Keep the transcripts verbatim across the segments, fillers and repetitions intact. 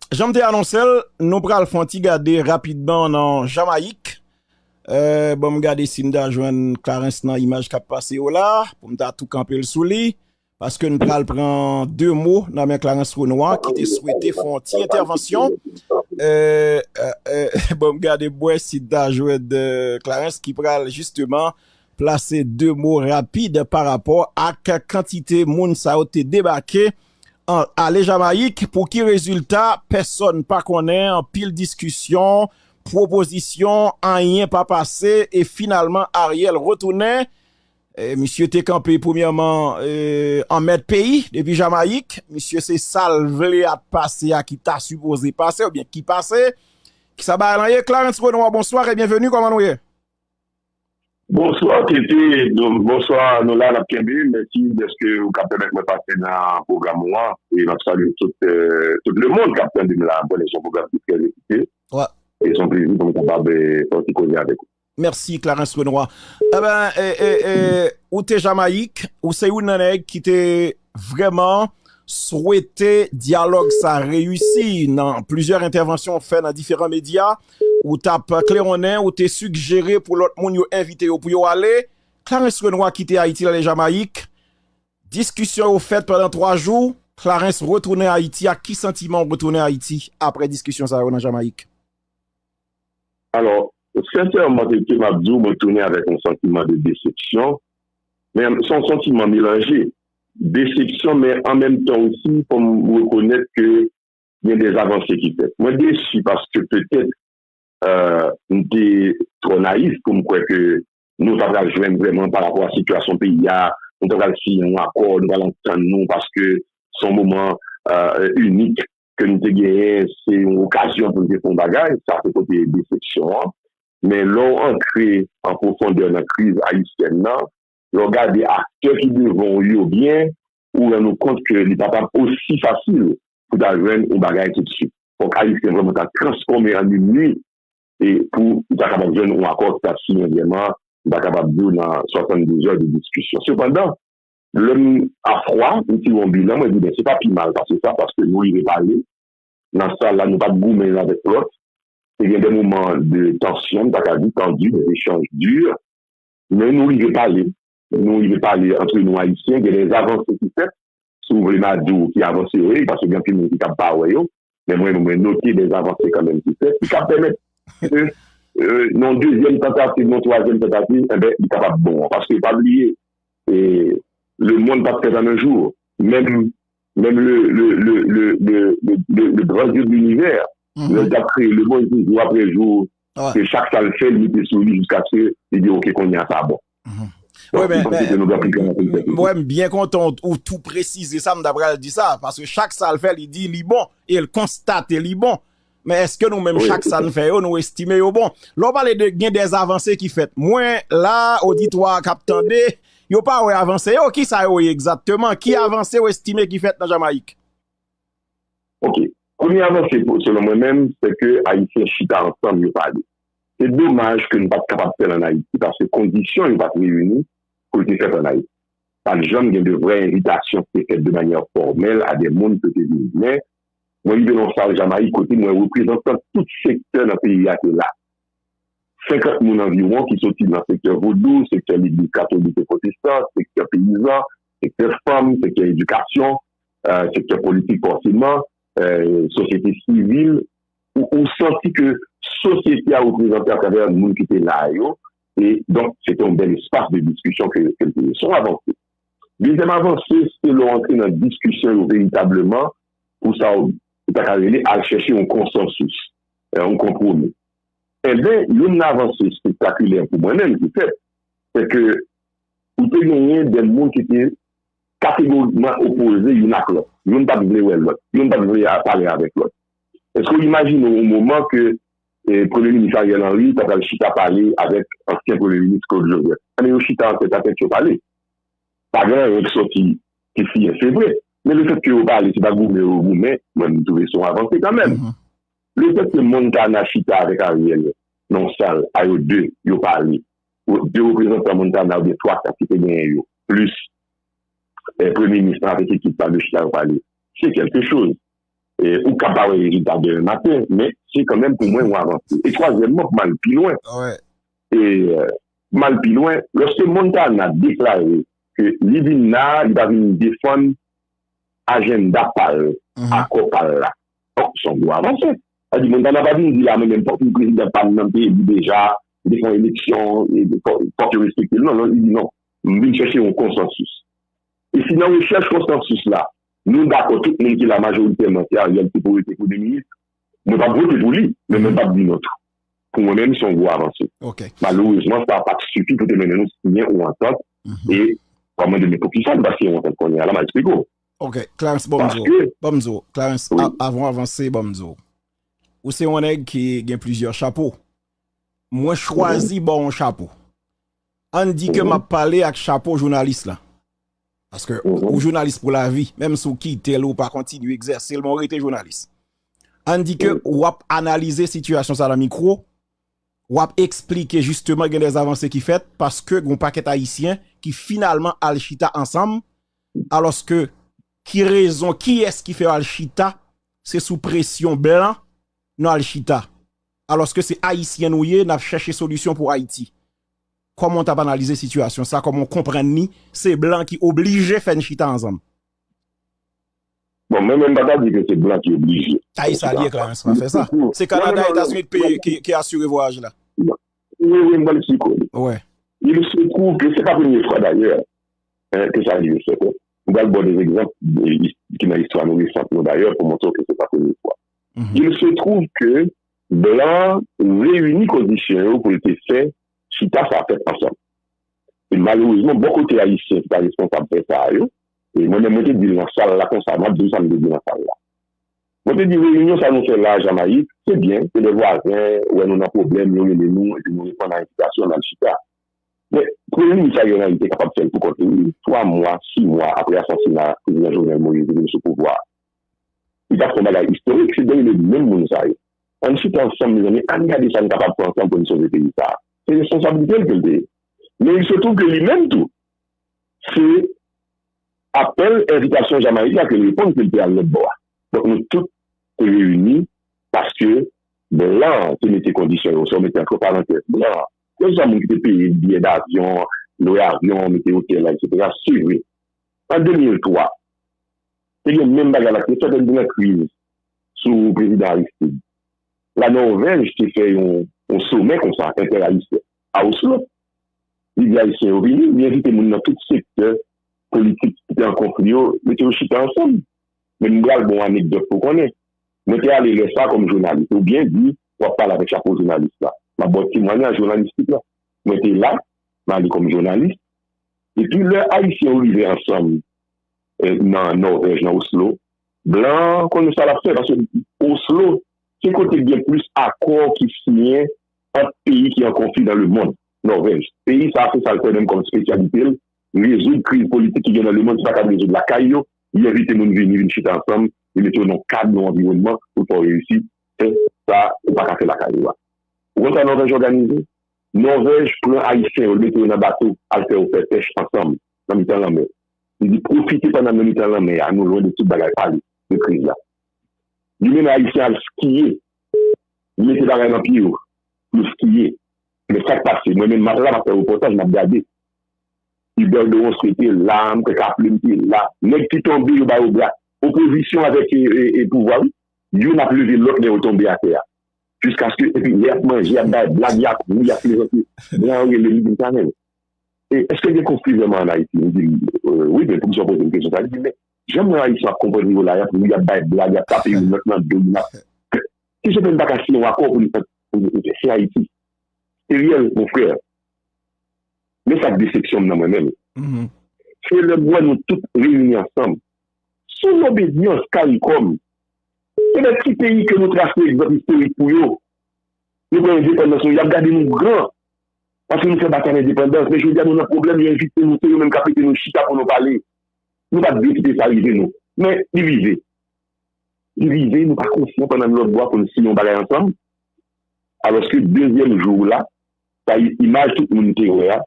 Jan m te anonse l, nou pral fè yon ti gade rapidman nan Jamayik. Euh, ban m gade si m ta jwenn Clarens nan imaj k ap pase yo la, pou m ta tou kanpe l sou li. Paske n pral pran de mo nan men Clarens Renois, ki te swete fè yon ti entèvansyon. Euh, euh, euh, ban m gade m wè si m ta jwenn euh, Clarens ki pral jisteman plase de mo rapid pa rapò ak kantite moun sa yo te debake an, ale Jamayik. Pou ki rezilta, pèsonn pa konnen, anpil diskisyon, pwopozisyon, anyen pa pase, e finalman Ariel retounen. E, misye te kanpe premyèman e, an mèt peyi depi Jamayik. Misye se sa l vle ap pase a ki ta sipoze pase oubyen ki pase. Kisa bagay lan ye? Clarens Renois, bonswa e byenveni, kòman nou ye? Bonswa Tete, bonswa nou la n ap kenbe. Mèsi dèske ou ka pèmèt mwen pase nan pwogram ou an. E m ap salye tout, euh, tout lemonn k ap tande m la. M konnen se yon pwogram ki trè repiye. E se yon plezi pou m kapab euh, fè yon ti koze avèk ou. Mèsi, Clarens Renois. Eben, e, e, e, ou te Jamayik, ou se youn nan nèg ki te vrèman swete dyalòg sa reyisi nan plizyè entèvansyon w fè nan diferan medya. Ou t ap klewonnen, ou te sigjere pou lòt moun yo envite yo pou yo ale. Clarens Renois kite Ayiti l ale Jamayik. Diskisyon yo fèt pandan twa jou. Clarens retounen Ayiti. Ak ki santiman w retounen Ayiti apre diskisyon sa yo nan Jamayik? Alò, sensèman, Tete, m ap di w, mwen tounen avèk yon santiman de desepsyon. Men se yon santiman melanje. Desepsyon, men an menm tan osi, fò m rekonèt ke gen de avanse ki fèt. Mwen desi paske petèt euh, m te twò nayif pou m kwè ke nou ta pral jwenn vrèman pa rapò a sitiyasyon peyi a, nou ta pral siyen yon akò, nou pral antann nou paske se yon moman euh, inik ke nou te genyen, se yon okazyon pou nou te fè yon bagay, sa se kote desepsyon an. Men lè w antre an pwofondè nan kriz ayisyèn nan, lè w gade aktè ki devan w yo byen, ou rann ou kont ke li pa t ap osi fasil pou ta jwenn yon bagay toutswit. Fòk Ayisyen vrèman ta transfòme an yon nwi e pou ou ta kapab jwenn yon akò ki ta siyen vrèman, m ta kapab di w nan swasanndizè de diskisyon. Sepandan, lè m a fwa, m tire yon bilan, mwen di, ben, se pa pi mal pase sa, paske nou rive pale, nan sal la, nou pa t goumen youn avèk lòt. Te gen de moman de tansyon, m ta ka di, tandi, de echanj di, men nou rive pale. Nou rive pale antre nou Ayisyen, gen de avanse ki fèt, si w vle m a di w ki avanse yo ye, paske gen anpil moun ki kab pa wè yo, men mwen, mwen note de avanse kanmenm ki fèt, ki kab pèmèt ke euh, nan yon dezyèm tantativ, nan yon twazyèm tantativ, enben, li kapab bon. Paske pa bliye, e, lemonn pa t fèt an yon jou. Menm, menm le, le, le, le, le, le, le, le grand Dieu de l'univers, lè l t ap kreye lemonn, se jou apre jou, se chak sa l fè, li mete sou li jiskaske li di, oke, kounye a sa bon. Donk, m panse ke nou gen anpil travay pou n fè. Wi, men, men, mwen, m byen kontan ou, ou tou presize sa, m ta pral di sa, paske chak sa l fè, li di li bon, e l konstate li bon. Men èske nou menm, chak sa n fè yo, nou estime yo bon? Lè w pale de gen de avanse ki fèt, mwen la, oditwa a k ap tande, yo pa wè avanse yo. Kisa yo ye egzakteman? Ki avanse w estime ki fèt nan Jamayik? Oke. Premye avanse, pou, selon mwen menm, se ke Ayisyen chita ansanm, yo pale. Se domaj ke nou pa t kapab fè l ann Ayiti, paske kondisyon yo pa t reyini pou l te fèt ann Ayiti. Pa t janm gen de vrè envitasyon ki te fèt de manyè fòmèl a de moun ki te vini. Men, mwen rive nan yon sal Jamayik kote mwen reprezantan tout sektè nan peyi a te la. Senkant moun anviwon ki soti nan sektè vodou, sektè legliz katolik e pwotestan, sektè peyizan, sektè fanm, sektè edikasyon, euh, sektè politik fòseman, euh, sosyete sivil, ou, ou santi ke sosyete a reprezante atravè moun ki te la a yo, e donk se te yon bèl espas de diskisyon ke, ke l te ye. Se yon avanse. Dezyèm avanse, se lè w antre nan diskisyon yo veritableman, pou sa w, ou ta ka rele al chèche yon konsansis, euh, yon konpwomi. Enben, youn nan avanse espektakilè pou mwen menm ki fèt, se ke ou te genyen de moun ki te kategorikman opoze youn ak lòt. Youn pa t vle wè lòt. Youn pa t vle a-, pale avèk lòt. Èske w imajine w yon moman ke, eh, Premye Minis Ariel Henry ta pral chita pale avèk ansyen Premye Minis Claude Joseph? Enben, yo chita an tèt a tèt, yo pale. Pa gen anyen ki sòti ki siyen, se vre. Men lefètke yo pale, se pa goumen yo goumen, mwen, m twouve se yon avanse kanmenm. Lefètke Montana chita avèk Ariel nan yon sal, a yo de, yo pale, de reprezantan Montana oubyen twa, kat ki te genyen yo, plis, eh, premye minis lan avèk ekip pa l, yo chita, yo pale. Se kèlke choz. E, ou ka pa wè rezilta demen maten, men se kanmenm pou mwen yon avanse. E twazyèmman, pou m al pi lwen, e, pou m al pi lwen, lòske Montana deklare ke li vin la, li pa vin defann ajanda pa l, akò pa l la. Donk, se yon gwo avanse. Sa di, Montana pa vin di la, mwen menm, fòk yon prezidan pa m nan te eli deja, li te fè yon eleksyon, e fòk, fòk yo respekte l. Non, non, li di non. M vin chèche yon konsansis. E si nan rechèch konsansis la, nou dakò, tout moun ki la majoritèman se Ariel ki pou rete premye minis, mwen p ap vote pou li, men mwen p ap di non tou. Pou mwen menm, se yon gwo avanse. Malerezman, sa pa t sifi pou te mennen nou siyen yon antant. E, w ap mande, men poukisa nou pa siyen yon antant kounye a la, m a eksplike w. Ok, Clarence, bon m di w. Bon m di w. Clarence, avan w avanse, bon m di w. Ou se yon nèg ki gen plizyè chapo. Mwen chwazi ba w yon chapo. Ann di ke m ap pale ak chapo jounalis la. Paske ou jounalis pou lavi. Menm si w kite l, ou pa kontinye egzèse l, men w rete jounalis. Ann di ke w ap analize sitiyasyon sa nan mikwo, w ap eksplike jisteman gen dè avanse ki fèt, paske gen yon pakèt Ayisyen ki finalman al chita ansanm, alòske ki rezon, kiyès ki fè yo al chita, se sou presyon blan nou al chita. Alòske se Ayisyen nou ye, n ap chèche solisyon pou Ayiti. Kòman w t ap analize sitiyasyon sa, kòman w konprann li, se blan ki oblije fè n chita ansanm? Bon, mwen menm m pa ta di ke se blan ki oblije. Ay, sa l ye, Clarence, pa fè sa. Se Kanada, Etazini ki, ki asire vwayaj la. Wi, wi, m pral eksplike w. Il se trouve que se pa premye fwa dayè, hein, ke sa rive fèt. M pral ba w de egzanp ki nan istwa nou resant nou dayè pou montre w ke se pa premye fwa. Il se trouve que blan reyini kondisyon yo pou l te fè chita sa fèt ansanm. E malerezman, bò kote ayisyen ki ta responsab fè sa a yo, e mwen menm mwen te di l nan sal la konsa, m ap di w sa m te di nan sal la. Mwen te di reyinyon sa nou fè la Jamayik, se byen, se lè vwazen wè nou nan pwoblèm, yo rele nou, epi nou reponn a envitasyon, n al chita. Men, premye minis Ariel Henry te kapab fè l pou kont li, wi, twa mwa, sis mwa apre asasina prezidan Jovenel Moïse vin sou pouvwa a. Li t ap fè yon bagay istorik, se dèyè menm moun sa yo. Ann chita ansanm, mezanmi, ann gade sa n kapab fè ansanm pou n sove peyi sa a. Se responsablite l ke l te ye. Men il se trouve que li menm tou, se apèl, envitasyon Jamayik la ke l reponn ke l te al lòt bò a. Donk, nou tout te reyini paske blan te mete kondisyon yo, sa w mete antre parantèz, blan, kèlkeswa moun ki te peye biyè davyon, lwe avyon, mete otèl la, etsetera, se vre. An de mil twa, te gen menm bagay la ki te fèt, te gen kriz sou prezidan Aristide. La Nòvèj te fè yon, yon somè konsa, entè-ayisyen, a Oslo. Li di Ayisyen yo vini, li envite moun nan tout sektè politik ki te an konfli yo, mete yo chita ansanm. Men m pral ba w yon anekdòt pou w konnen. Mwen te ale lè sa a kòm jounalis. Ou byen di, w ap pale avèk chapo jounalis la. M ap ba w temwayaj jounalistik la. Mwen te la, m ale kòm jounalis. Epi lè Ayisyen yo rive ansanm, eh, nan Nòvèj, nan Oslo, blan an konn sa l ap fè, paske Oslo, se kote k gen plis akò ki siyen ant peyi ki an konfli nan lemonn, Nòvèj. Peyi sa a, se sa l fè menm kòm espesyalite l, rezoud kriz politik ki gen nan lemonn, se pa ka rezoud lakay yo, li envite moun vini, vin chita ansanm, li mete yo nan kad, nan anviwònman, pou l fè w reyisi, fè sa ou pa ka fè lakay ou a. Ou konn sa Nòvèj òganize? Nòvèj pran Ayisyen yo, l mete yo nan bato, al fè yo fè pèch ansanm, nan mitan lanmè. Li di, pwofite pandan n nan mitan lanmè a, nou lwen de tout bagay, pale de kriz la. Li mennen Ayisyen al skiye, li mete bagay nan pye yo, pou yo skiye. Men sa k pase, mwen menm m ap la, m ap fè repòtaj, m ap gade. Hubert Doronce te la, m kwè Kaplé m te la. Nèg ki tonbe, yo ba yo bra. Opozisyon avèk, e, e, e pouvwa, wi. Youn ap leve lòt lè yo tonbe atè a. Jiskaske, epi lè y ap manje, y ap bay blag, y ap ri, y ap plezante. Blan an rele m, li di m, Kanèl, e, èske gen konfli vrèman ann Ayiti? M di l, e, wi, men poukisa w poze m kesyon sa? Li di, men, jan m wè Ayisyen ap konprann yo la, y ap ri, y ap bay blag, y ap tape youn lòt nan do, youn ap, ki fè n pa ka siyen yon akò pou n, pou n, se Ayiti. Se reyèl, mon frè. Men sa k desepsyon m nan mwen menm. Se lè m wè nou tout reyini ansanm. Se yon obedyans, CARICOM. Se lè ti peyi ke nou trase egzanp istorik pou yo. Nou pran endepandans nou, y ap gade nou gran. Paske nou fè batay endepandans. Men jodi a nou nan pwoblèm, yo envite nou, se yo menm k ap mete nou chita pou nou pale. Nou pa t dwe kite sa rive nou. Men li rive. Li rive, nou pa konsyan pandan n lòt bò a pou n siyen yon bagay ansanm. Alòske dezyèm jou la, sa i-, imaj tout moun te wè a,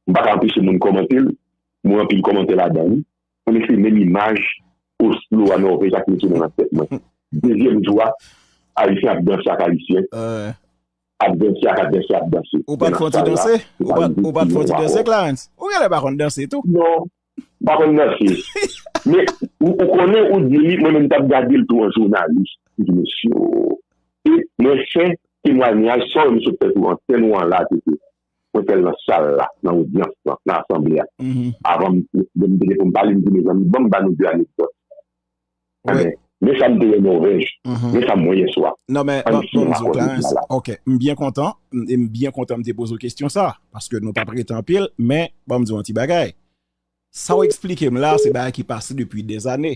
m pa ka anpeche moun kòmante l, m wè anpil kòmantè ladan l, wi. Men se menm imaj Oslo a Nòvèj la ki retounen nan tèt mwen. Dezyèm jou a, Ayisyen ap danse ak Ayisyen, advèsè ak advèsè ap danse. Ou pa t fè yon ti danse? Ou pa t fè yon ti danse, Clarens? Ou genlè pa konn danse tou? Non, m pa konn danse. Men, ou, ou konnen, ou di li, mwen menm m t ap gade l tou an jounalis. M di, mesye, e mwen fè temwayaj, sa w wè m sot fè sou antèn ou an la, se ke mwen fè l nan sal la, nan odyans lan, nan asanble a. Avan m, m te gen pou m pale, m di, mezanmi, ban m ba nou de anekdòt. Ebyen, men sa m te wè Nòvèj, men sa m wè yèswa. Non, men, ban m di w, Clarens, ok, m byen kontan, m byen kontan m te poze w kesyon sa, paske nou p ap rete anpil, men, ban m di w yon ti bagay. Sa w eksplike m la, se bagay ki pase depi dèzane.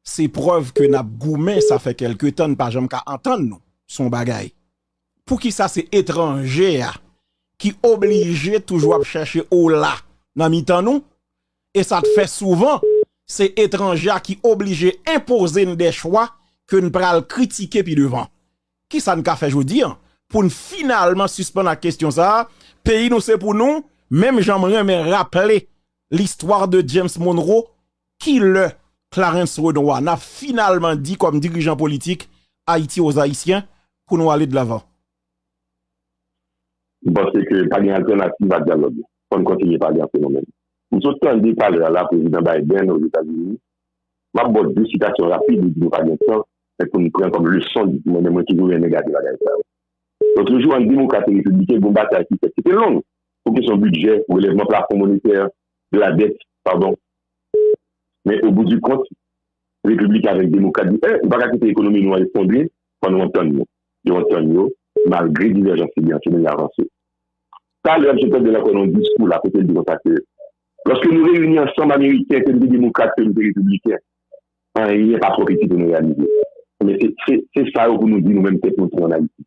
Se prèv ke n ap goumen, sa fè kèlke tan, n pa janm ka antann nou sou yon bagay. Poukisa se etranje a ki oblije toujou ap chèche ola nan mitan nou? E sa t fè souvan, se etranje a ki oblije enpoze n dè chwa ke n pral kritike pi devan. Kisa n ka fè jodi a pou n finalman sispann ak kesyon sa a? Peyi nou se pou nou, menm jan m renmen raple listwa de James Monroe, ki lè Clarens Renois n ap finalman di kòm dirijan politik Ayiti aux Haïtiens pou nou ale de lavan? M panse ke pa gen altènativ a dyalòg la. Fò n kontinye pale antre nou menm. M sot tande talè a la, Prezidan Biden Ozetazini, m ap ba w de sitasyon rapid, li di nou pa gen tan, men pou n pran kòm leson, li di mwen menm mwen toujou renmen gade bagay sa yo. Donk, yo jwe ant demokrat e repibliken, gon batay ki fèt. Se te long pou kesyon bidjè, relèvman plafon monetè, de la dèt, padon. Men, o bout di kont, repibliken avèk demokrat di, eh, nou pa ka kite ekonomi nou an efondre, fò nou antann nou. Yo antann yo, malgre divèjans ki gen ant yo, men y avanse. Talè a, m sot tande l ankò nan yon diskou la, kote l di konsa ke, lòske nou reyini ansanm Ameriken, ke nou te demokrat, ke nou te repibliken, anyen pa twò piti pou nou reyalize. Men se, se, se sa yo pou nou di nou menm tèt nou tou ann Ayiti.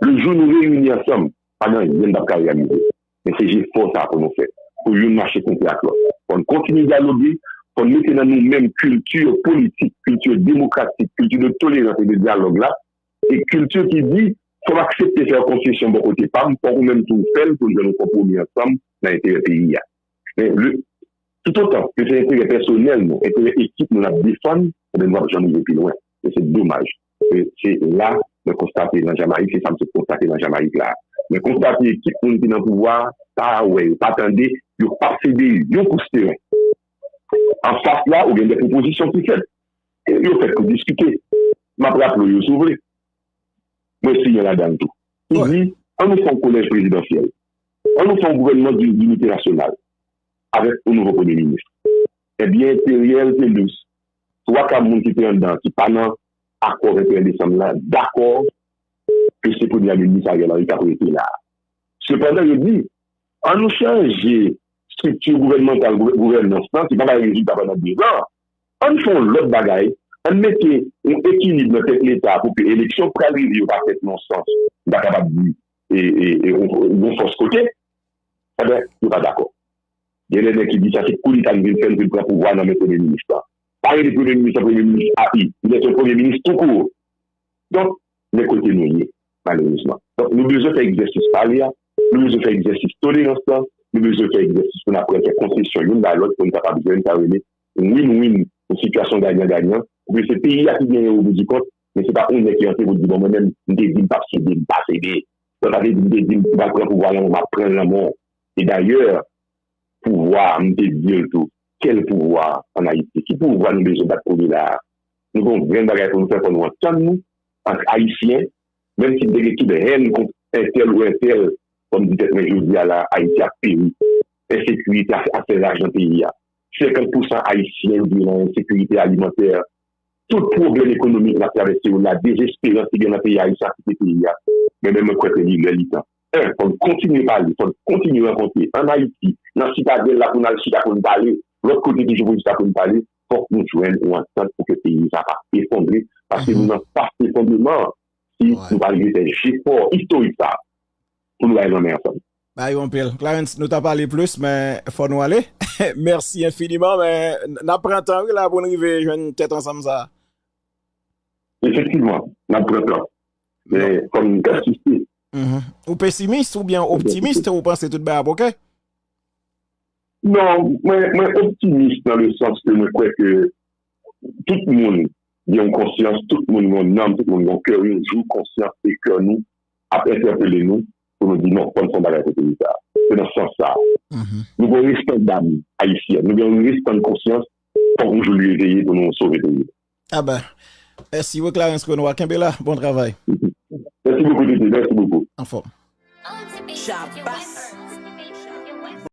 Le jou nou reyini ansanm, pa gen anyen n p ap ka reyalize. Men se jefò sa pou nou fè. Pou youn mache kontre ak lòt. Fò n kontinye dyaloge, fò n mete nan nou menm kilti politik, kilti demokratik, kilti de tolerans e de dyalòg la, e kilti ki di, fò m aksepte fè konsesyon bò kote pa m, fòk ou menm tou w fè l pou n jwenn yon konpwomi ansanm nan enterè peyi a. Men, le, toutotan ke se enterè pèsonèl nou, enterè ekip nou n ap defann, ebyen, nou p ap janm rive pi lwen. E se domaj. E se la, mwen konstate nan Jamayik, se sa m sot konstate nan Jamayik la. Mwen konstate ekip moun ki nan pouvwa a, pa wè yo, pa tande, yo p ap sede yon pous teren. Anfas la, ou gen de pwopozisyon ki fèt. E yo fèt pou diskite. M ap raple w yo, si w vle. Mwen siyen ladan l tou. Ki di, ann nou fè yon kolèj prezidansyèl. Ann nou fè yon gouvènman di, dinite nasyonal. Avèk yon nouvo premye minis. Ebyen, Teriel, Thelus, twa ka moun ki te anndan, ki pa nan akò venteyen desanm la, dakò ke se premye minis Ariel Henry k ap rete la. Sepandan, yo di, ann nou chanje estrikti gouvènmantal, gouvè-, gouvènans lan, se pa bay rezilta pandan de zan. Ann fè yon lòt bagay, ann mete yon ekilib nan tèt Leta pou ke eleksyon pral rive yo pa fèt nan sans, m pa kapab di, e, e, e, yon, yon fòs kote, enben, yo pa dakò. Gen de nèg ki di sa se koudeta nou vin fè, nou vin pran pouvwa nan men premye minis lan. Pa rele premye minis lan premye minis A I, li se yon premye minis tou kout. Donk, men kote nou ye, malerezman. Donk, nou bezwen fè egzèsis pale a, nou bezwen fè egzèsis tolerans lan, nou bezwen fè egzèsis pou n aprann fè konsesyon youn bay lòt, pou n kapab jwenn sa yo rele win-win, yon sitiyasyon ganyan-ganyan, pou ke se peyi a ki genyen o bout di kont, men se pa yon nèg ki antre pou di, bon, mwen menm, m te di m p ap sede, m pa sede. Sa vle di, m te di m pral pran pouvwa lan, m ap pran l nan men w. E dayè, pouvwa, m te di l tou, kèl pouvwa ann Ayiti? Ki pouvwa nou bezwen bat pou li la a? Nou gen yon grenn bagay pou nou fè, fò nou antann nou, ant Ayisyen, menm si n te gen tout hèn kont entèl ou entèl, kòm di tèt mwen jodi a la, Ayiti ap peri. Ensekirite ap, ap fè raj nan peyi a. Senkant pousan Ayisyen yo viv nan ensekirite alimantè. Tout pwoblèm ekonomik n ap travèse yo la, dezesperans ki gen nan peyi a, sa kite peyi a. Men, men mwen kwè ke li lè, li tan. En, fò n kontinye pale, fò n kontinye rankontre. Ann Ayiti, nan Sitadèl la pou n al chita pou n pale, lòt kote toujou pou n chita pou n pale, fòk nou jwenn yon antant pou ke peyi sa pa efondre, paske nou nan faz efondreman an. Si nou pa rive fè jefò istorik sa a, pou nou bay lanmen ansanm. Bay anpil. Clarens, nou ta pale plis, men fò nou ale. Mèsi enfiniman, men n ap pran tan, wi, la, pou n rive jwenn tèt ansanm sa a. Efektivman, n ap pran tan. Men fò n pèsiste. Mhm. Ou pesimis oubyen optimis, ou panse tout bagay ap oke? Non, mwen, mwen optimis nan le sans ke mwen kwè ke tout moun gen yon konsyans, tout moun gen yon nanm, tout moun gen yon kè. Yon jou, konsyans e kè nou ap entèpele nou pou nou di non, fò n fè yon bagay pou peyi sa a. Se nan sans sa a. Mhm. Nou gen yon restan dam ayisyèn, nou gen yon restan konsyans, fòk yon jou li reveye pou nou sove peyi. Ah ben, mèsi Clarence Renois, kenbe la, bon travay. Mèsi bokou, Tete, mèsi bokou. Anfòm. Shabba